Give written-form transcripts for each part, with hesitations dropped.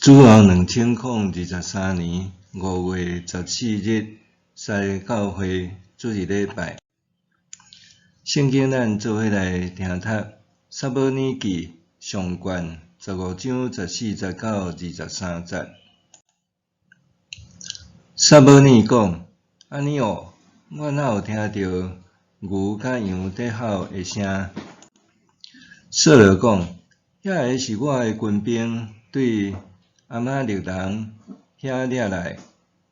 主後2023年5月14日，西教會主日禮拜。聖經咱做伙來聽讀《撒母耳記上卷》15章14節到23節。撒母耳講：按呢哦，我哪有聽著牛佮羊佇吼的聲？掃羅講：遐个是我的軍兵對亞瑪力人遐掠來，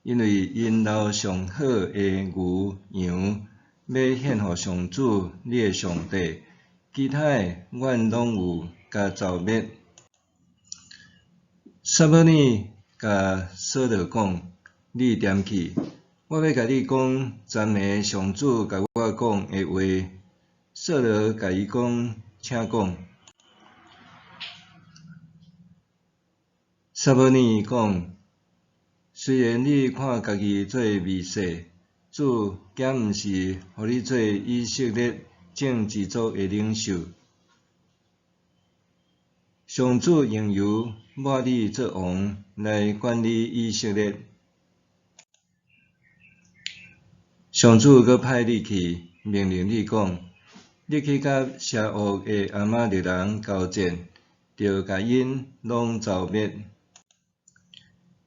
因為𪜶留上好的牛羊，欲獻予上主你的上帝，其他的阮攏有共剿滅。撒母耳共掃羅講：你踮去，我欲共你講昨暝上主共我講的話。掃羅共伊講：請講。撒母耳講：雖然你看家己做微細，主敢毋是予你做以色列眾支族的領袖？上主用油抹你做王，來管理以色列。上主閣派你去，命令你講：你去佮邪惡的亞瑪力人交戰，著共𪜶攏剿滅。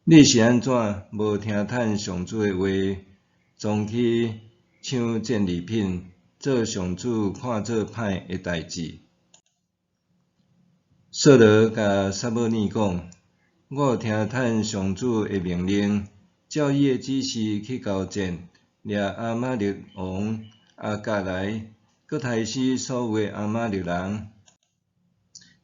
你是按怎無聽趁上主的話，總去搶戰利品，做上主看做歹的代誌？掃羅共撒母耳講：我有聽趁上主的命令，照伊的指示去交戰，掠亞瑪力王亞甲來，閣刣死所有的亞瑪力人。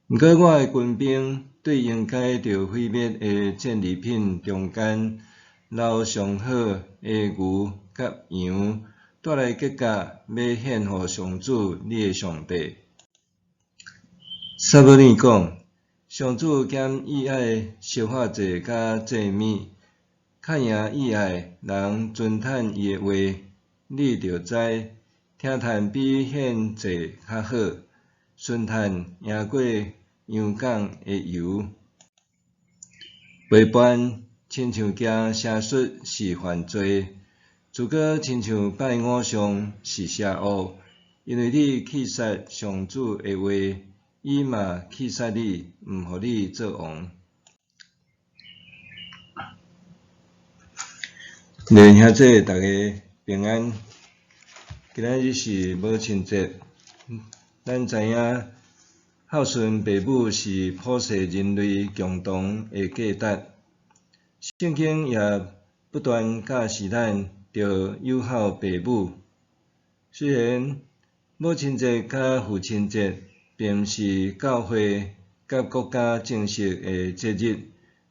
毋過我的軍兵對應該著毀滅的戰利品中間，留上好的牛佮羊，帶來吉甲，欲獻予上主你的上帝。撒母耳講：上主減喜愛燒化祭佮祭物，較贏喜愛人遵趁伊的話。你著知，聽趁比獻祭較好，順趁贏過羊犅的油。背叛親像行邪術是犯罪，如果親像拜偶像是邪惡，因為你棄殺上主的話，伊嘛棄殺你，毋予你做王。弟兄姊，大家平安。今仔日是母親節，咱知影孝順爸母是普世人類共同的價值。聖經也不斷教示咱著友孝爸母。雖然母親節佮父親節並毋是教會佮國家正式的節日，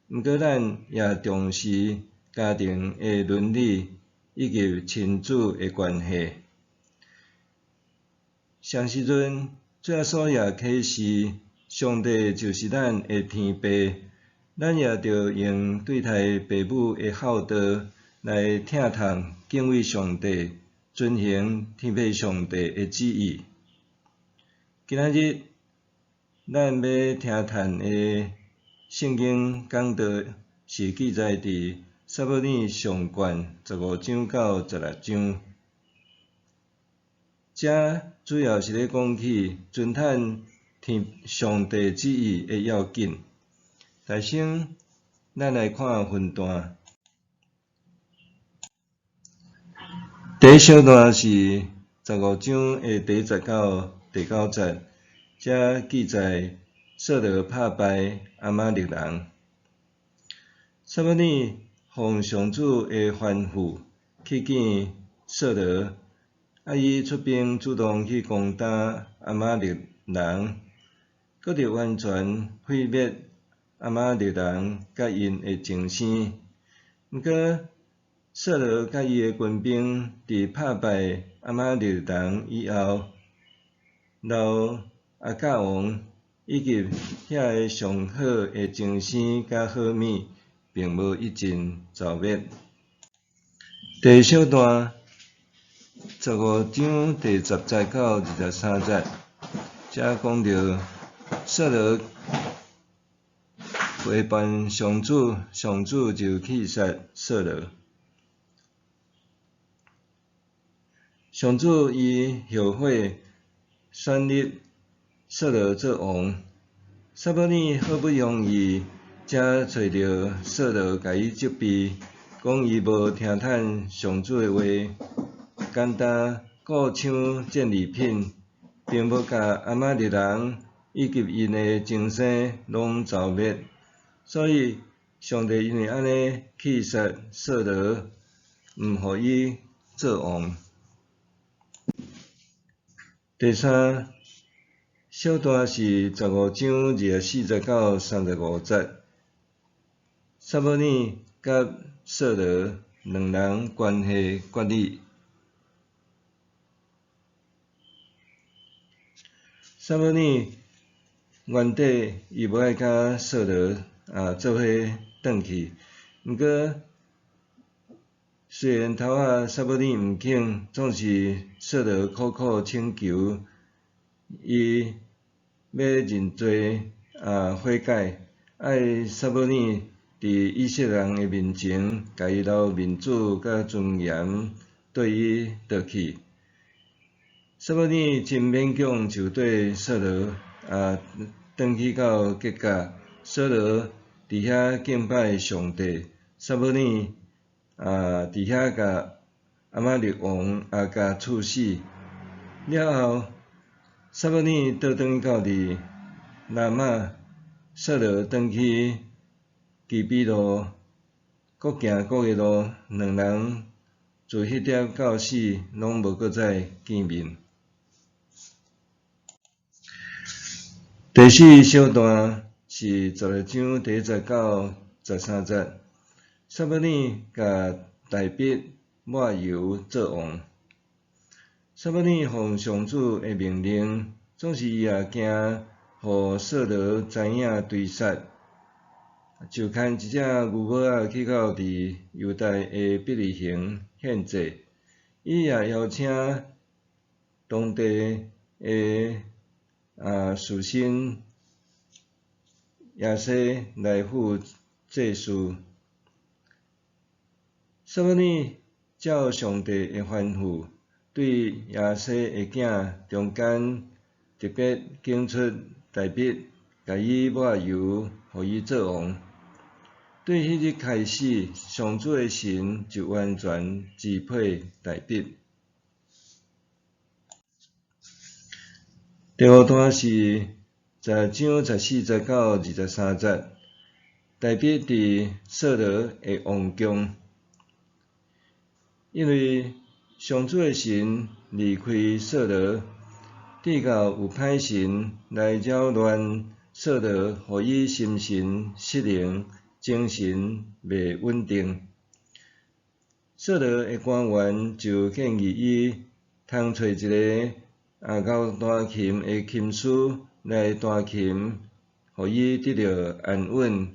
毋過咱也重視家庭的倫理以及親子的關係。啥時陣，主耶穌也啟示，上帝就是咱的天父，咱也著用對待爸母的孝道來疼痛敬畏上帝，遵行天父上帝的旨意。今仔日，咱欲聽趁的聖經講道是記載佇撒母耳上卷15章到16章。這主要是咧講起遵趁天上帝旨意的要緊。首先，咱來看分段。第一小段是十五章的第一節到第九節，這記載掃羅拍敗亞瑪力人。撒母耳奉上主的吩咐去見掃羅。伊出兵主動去攻打亞瑪力人，閣著完全毀滅亞瑪力人佮𪜶的前生。毋過，掃羅佮伊的軍兵佇拍敗亞瑪力人以後，留亞甲王以及遐个上好的前生佮好物，並無一盡剿滅。第二小段。15章第10節到23節，遮講著掃羅背叛上主，上主就棄殺掃羅。上主伊後悔選立掃羅做王，撒母耳好不容易才揣著掃羅共伊責備，講伊無聽趁上主的話，干焦顧搶戰利品，並無共亞瑪力人以及𪜶的親生攏剿滅，所以上帝因為按呢棄殺掃羅，毋予伊做王。第三小段是十五章二十四節到三十五節，撒母耳佮掃羅兩人關係決裂。撒母耳原底伊無愛佮掃羅做伙轉去，毋過雖然頭仔撒母耳毋肯，總是掃羅苦苦請求伊欲認罪悔改，愛撒母耳佇以色列人的面前，共伊留面子佮尊嚴，綴伊倒去。撒母耳真勉強就綴掃羅轉去到吉甲，掃羅佇遐敬拜上帝，撒母耳佇遐共亞瑪力王亞甲處死。了後，撒母耳倒轉去到佇拉瑪，掃羅轉去基比路，各行各的路，兩人自彼點到死，攏無閣再見面。第四小段是十六章第一節到十三節，撒母耳共大衛抹油做王。撒母耳奉上主的命令，總是伊也驚予掃羅知影追殺，就牽一隻牛母仔去到佇猶大的伯利恆獻祭。伊也邀請當地的士師耶西來赴祭司。撒母耳照上帝的吩咐，對耶西的囝中間特別揀出大衛，共伊抹油，予伊做王。對彼日開始，上主的神就完全支配大衛。第五段是十章十四節到二十三節，大衛佇掃羅的王宮，因為上主的神離開掃羅，直到有歹神來擾亂掃羅，予伊心神失靈，精神袂穩定。掃羅的官員就建議伊通揣一个𠢕彈琴的琴師來彈琴，予伊得著安穩，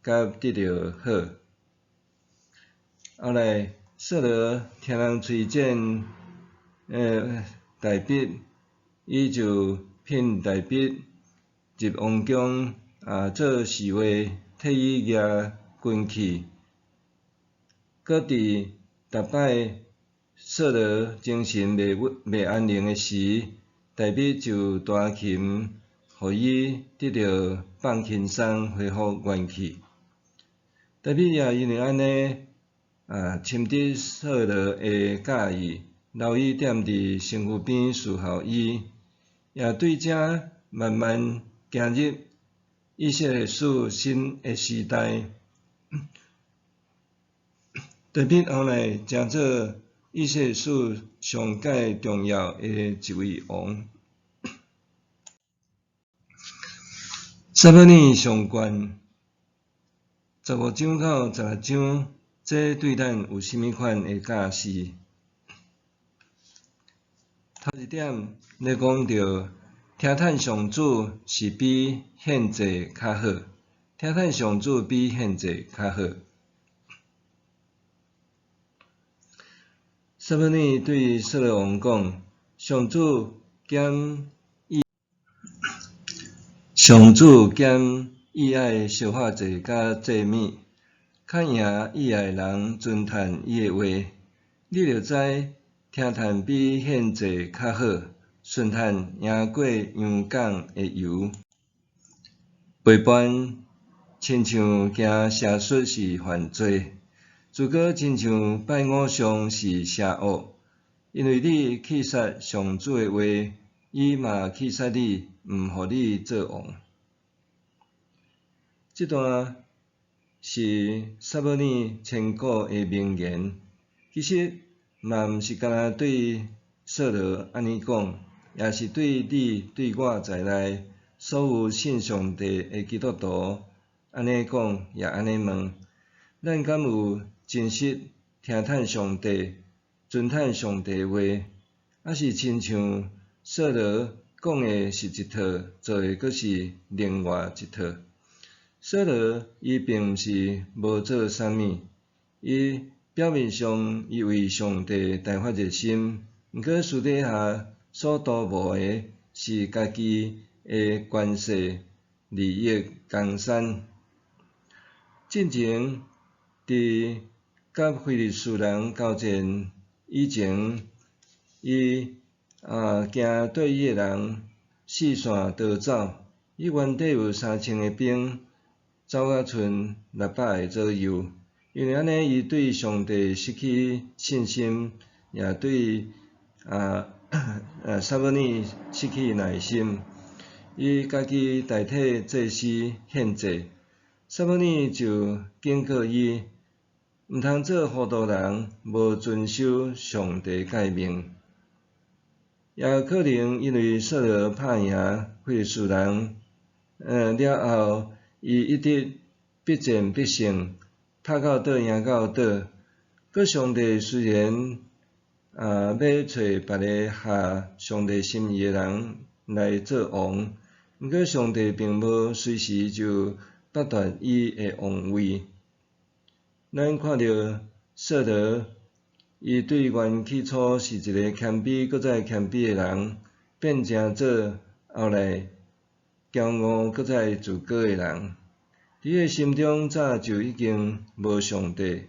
佮得著好。後來掃羅聽人推薦大衛，伊就聘大衛入王宮做侍衛，替伊舉軍器。閣佇逐擺掃羅精神袂安寧的時，大衛就彈琴，予伊得著放輕鬆，恢復元氣。大衛也因為按呢，深得掃羅的佮意，留伊踮佇身軀邊侍候伊，也對這慢慢行入以色列史新的時代。大衛後來成做以色列史上蓋重要的一位王。撒母耳上卷十五章到十六章，這對咱有啥物款的教示？頭一點咧講著，聽趁上主是比獻祭較好，聽趁上主比獻祭較好。撒母耳對掃羅王講：上主減上主減伊愛燒化祭佮祭物，較贏伊愛人尊嘆伊的話。你著知，聽嘆比獻祭較好，順嘆贏過羊犅的油。背叛親像行邪術是犯罪，自高親像拜偶像是邪惡。因為你棄殺上主的話，伊嘛棄殺你，毋予你做王。這段是撒母耳千古的名言，其實嘛毋是干焦對掃羅按呢講，也是對你對我在內所有信上帝的基督徒按呢講，也按呢問：咱敢有真實聽嘆上帝、遵嘆上帝話，抑是親像掃羅講的是一套，做的閣是另外一套？掃羅伊並毋是無做啥物，伊表面上伊為上帝大發熱心，毋過私底下所圖謀的是家己的權勢、利益、江山。進前佇佮非利士人交戰以前，伊驚對伊的人四散逃走，伊原底有3000個兵，走甲賰600個左右。因為按呢，伊對上帝失去信心，也對撒母耳失去耐心。伊家己代替祭司獻祭，撒母耳就警告伊，毋通做糊塗人，無遵守上帝誡命。也可能因為掃羅拍贏非利士人，了後，伊一直必戰必勝，拍到佗贏到佗。閣上帝雖然欲揣別个合上帝心意的人來做王，毋過上帝並無隨時就剝奪伊的王位。咱看著掃羅，伊對原起初是一个謙卑閣再謙卑的人，變成做後來驕傲閣再自高的人。佇伊的心中早就已經無上帝。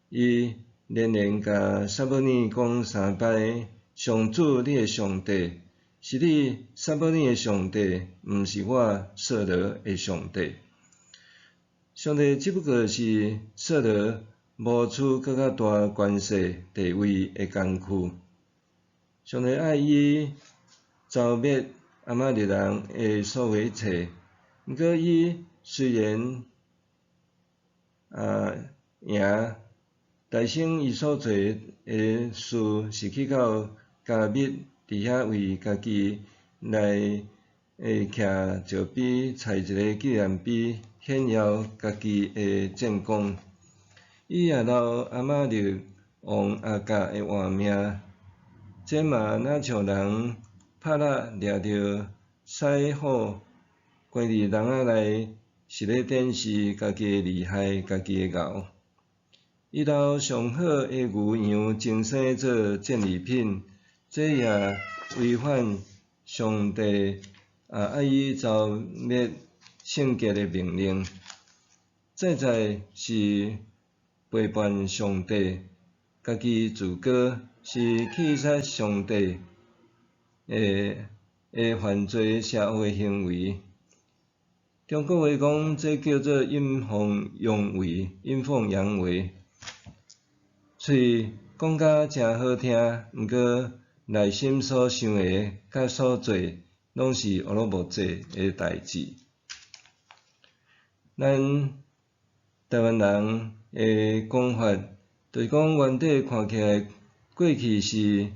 伊連連共撒母耳講三擺：上主你的上帝，是你撒母耳的上帝，毋是我掃羅的上帝。上帝只不過是掃羅謀取閣較大權勢地位的工具。上帝愛伊剿滅亞瑪力人的所有一切，毋過伊雖然贏，代先伊所做的事是去到迦密，佇遐為家己來徛石碑，採一个紀念碑，顯耀家己的戰功。伊也留亞瑪力王亞甲的活命，這嘛若像人拍獵掠著獅虎，關佇籠仔內，是咧展示家己的厲害，家己的𠢕。伊留上好的牛羊精生做戰利品，這也違反上帝愛伊剿滅聖潔的命令。再再是背叛上帝，家己自高，是棄殺上帝的犯罪邪惡的行為。中國話講，這叫做陰奉陽違，陰奉陽違。喙講甲誠好聽，毋過內心所想的佮所做，攏是烏魯木齊的代誌。咱台灣人的講法，就是講原底看起來過去是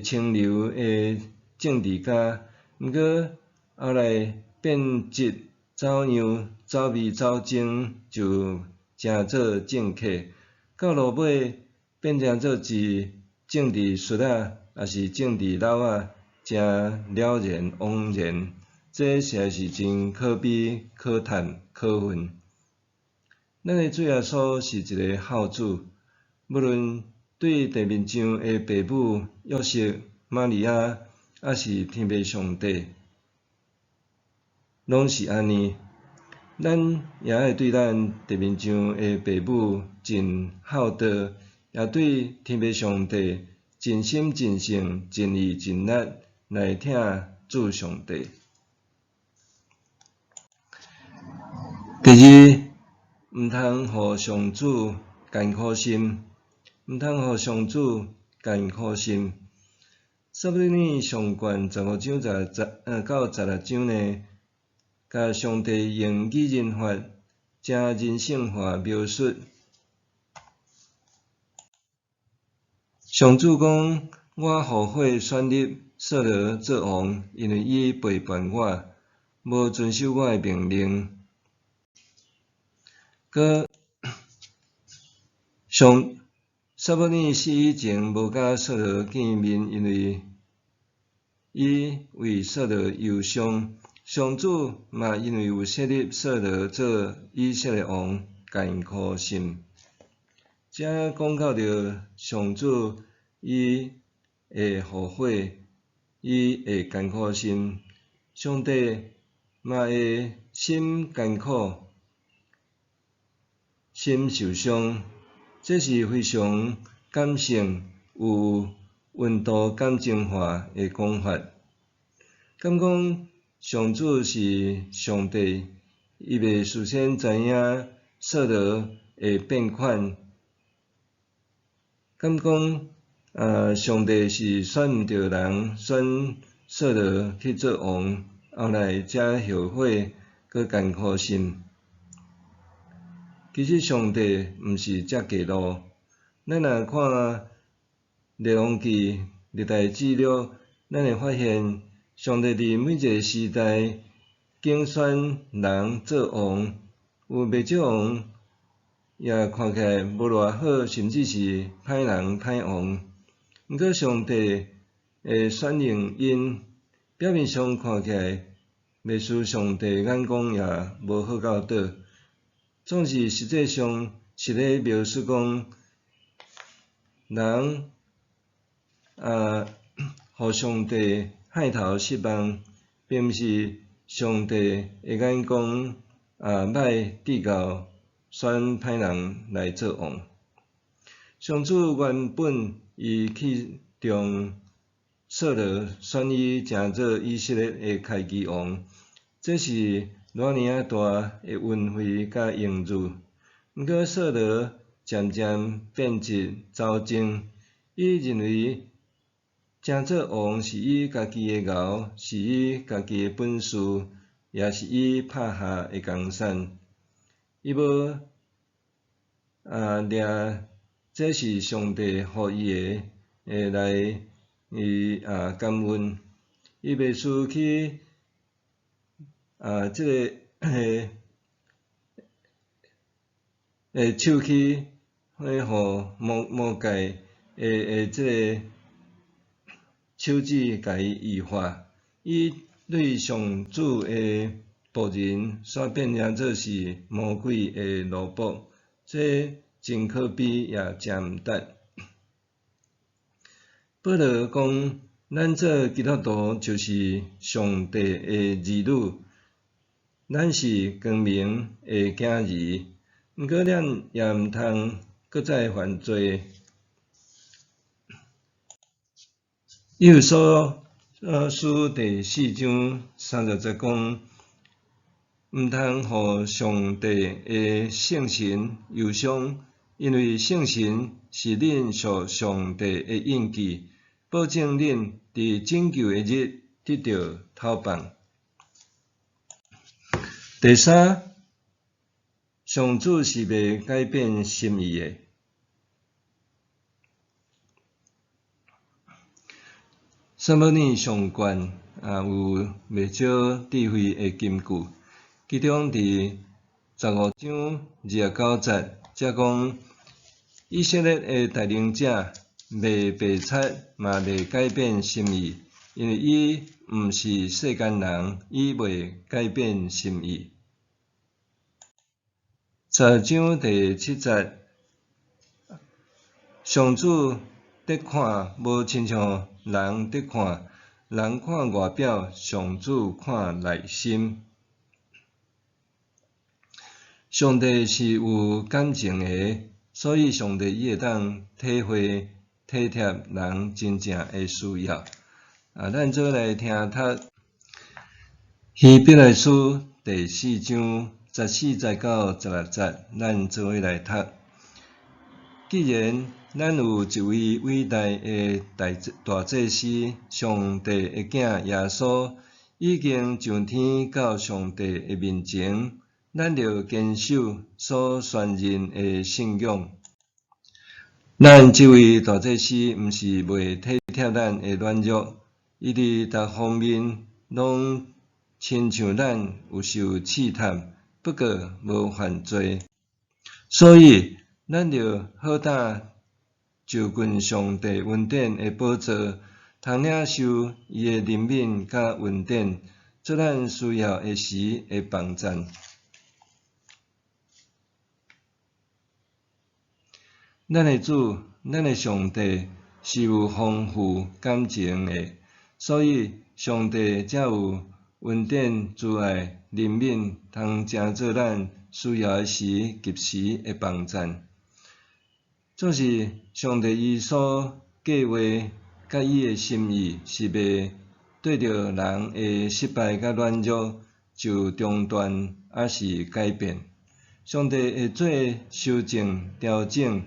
清流的政治家，毋過後來變質走樣、走味、走鐘，就成做政客，到落尾變成做是政治術仔，抑是政治老仔，誠了然枉然，這實在是真可悲、可嘆、可恨。咱的主耶穌是一个孝子，無論對地面上的爸母約瑟、瑪利亞，抑是天父上帝，攏是按呢。咱也愛對咱地面上的爸母盡孝道，也對天父上帝盡心盡性盡意盡力來疼主上帝。第二，毋通予上主艱苦心，毋通予上主艱苦心。撒母耳上卷15章10到16章呢，共上帝用擬人法，誠人性化描述。上主講：我後悔選立掃羅做王，因為伊背叛我，無遵守我的命令。閣上撒母耳死以前無佮掃羅見面，因為伊為掃羅憂傷。上主嘛因為有設立掃羅做以色列王，艱苦心。這講到著上主伊會後悔，伊會艱苦心，上帝嘛會心艱苦，心受傷，這是非常感性、有溫度感情化的講法。敢講上主是上帝，伊袂事先知影掃羅會變款。敢講上帝是選毋著人，選掃羅去做王，後來才後悔，閣艱苦心。其實上帝毋是遮假路。咱若看列王紀、歷代志略，咱會發現上帝佇每一个時代揀選人做王，有袂少王也看起來無偌好，甚至是歹人歹王。毋過上帝會選用𪜶，表面上看起來，袂輸上帝眼光也無好到佗，總是實際上是咧描述講，人啊，予上帝害頭失望，並毋是上帝的眼光啊歹，至到選歹人來做王。上主原本伊器重掃羅，選伊成做以色列的開基王，這是偌爾仔大的恩惠佮榮辱。毋過掃羅漸漸變質走鐘，伊認為成做王是伊家己的𠢕，是伊家己的本事，也是伊拍下的江山。伊無掠這是上帝予伊的，會來伊感恩。伊袂輸去這个手去予魔魔界的這个手指共伊異化，伊對上主的僕人，煞變成做是魔鬼的奴僕，這真可悲也誠毋值。保羅講，咱做基督徒就是上帝的兒女，咱是光明的囝兒，毋過咱也毋通閣再犯罪。以弗所書第四章30節講，毋通予上帝的聖神憂傷，因為聖神是恁屬上帝的印記，保證恁佇拯救的日得著頭放。第三，上主是袂改變心意的。撒母耳上卷有袂少智慧的金句，其中佇15章29節，才講以色列的帶領者袂白賊，嘛袂改變心意，因為伊毋是世間人，伊袂改變心意。10章第7節，上主佇看，無親像人佇看，人看外表，上主看內心。上帝是有感情的，所以上帝伊會當體會、體貼人真正的需要。啊，咱做來聽讀希伯來書第四章十四節到十六節，咱做伙來讀。既然咱有一位偉大的大祭司，上帝的囝耶穌，已經上天到上帝的面前，咱著堅守所宣認的信仰。咱這位大祭司毋是袂體貼咱的軟弱，伊佇逐方面攏親像咱有受試探，不過無犯罪。所以，咱著好膽就近上帝恩典的寶座，通領受伊的憐憫佮恩典，做咱需要的時的幫贊。咱的主，咱的上帝是有豐富感情的，所以上帝才有恩典、慈愛、憐憫，通成做咱需要的時及時的幫贊。總是上帝伊所計劃佮伊的心意是袂對著人的失敗佮軟弱就中斷，抑是改變。上帝會做修正、調整，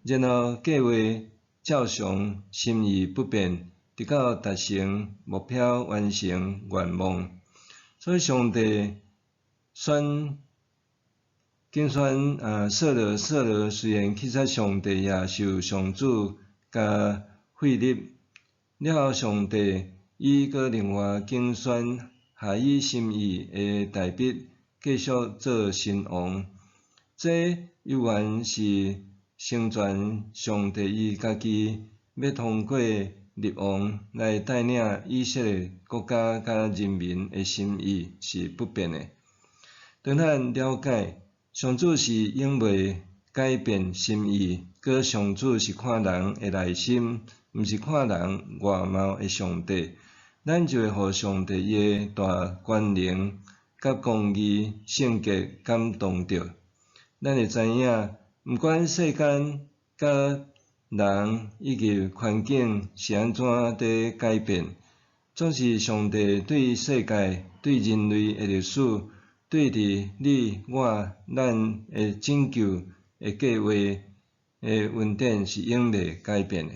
然後計劃照常，心意不變，直到達成目標、完成願望。所以上帝選揀選啊，掃羅，掃羅雖然去殺上帝，也受上主共廢立了後，上帝伊閣另外揀選合伊心意的大衛繼續做新王。這猶原是成全上帝伊家己欲通過立王來帶領以色列國家佮人民的心意是不變的。當咱了解上主是永袂改變心意，閣上主是看人的內心，毋是看人外貌的上帝，咱就會予上帝伊的大權能佮公義聖潔感動著。咱會知影，毋管世間佮人以及環境是按怎佇改變，總是上帝對世界、對人類的歷史、對佇你、我、咱的拯救的計劃的恩典是永袂改變的。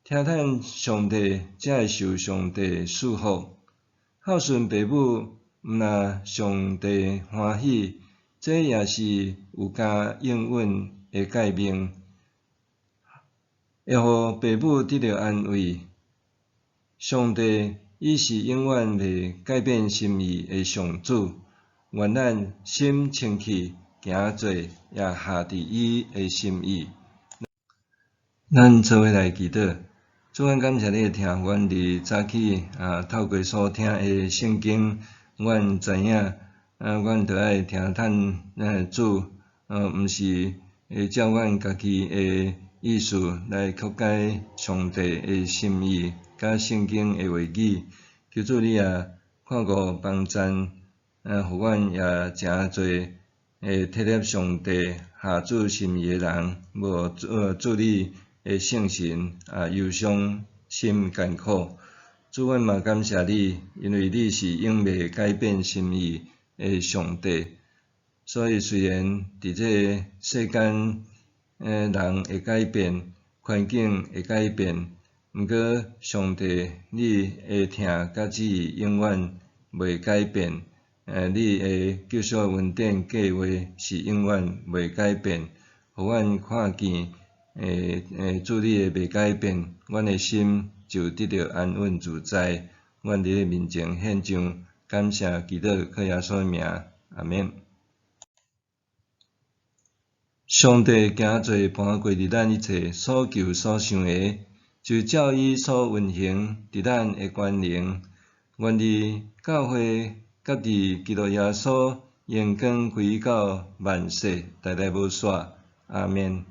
聽趁上帝，才會受上帝祝福。孝順父母，毋若上帝歡喜，這也是有加應允的誡命，會予父母得著安慰。上帝伊是永遠袂改變心意的上主，願咱心清氣，行做也合佇伊的心意。咱做伙來祈禱，主，阮感謝你的疼，予阮佇早起啊，透過所聽的聖經，阮知影啊，阮著愛聽趁咱的主，毋是會照阮家己的意思來曲解上帝的心意，佮聖經的話語。求主你也看顧幫贊，啊，予阮也誠濟會體貼上帝合主心意的人，無主你的聖神啊憂傷心艱苦。主，阮嘛感謝你，因為你是永袂改變心意的上帝。所以雖然佇這个世間，人會改變，環境會改變，毋過上帝你的疼佮旨意永遠袂改變，你的救贖恩典計劃是永遠袂改變，予阮看見，主你的袂改變，阮的心就得著安穩自在。阮佇你面前獻上感謝祈禱，靠耶穌的名，阿們。上帝行做盤過佇咱一切所求所想的，就照伊所運行佇咱的權能，願佇教會佮佇基督耶穌榮光歸到萬世代代無煞。阿們。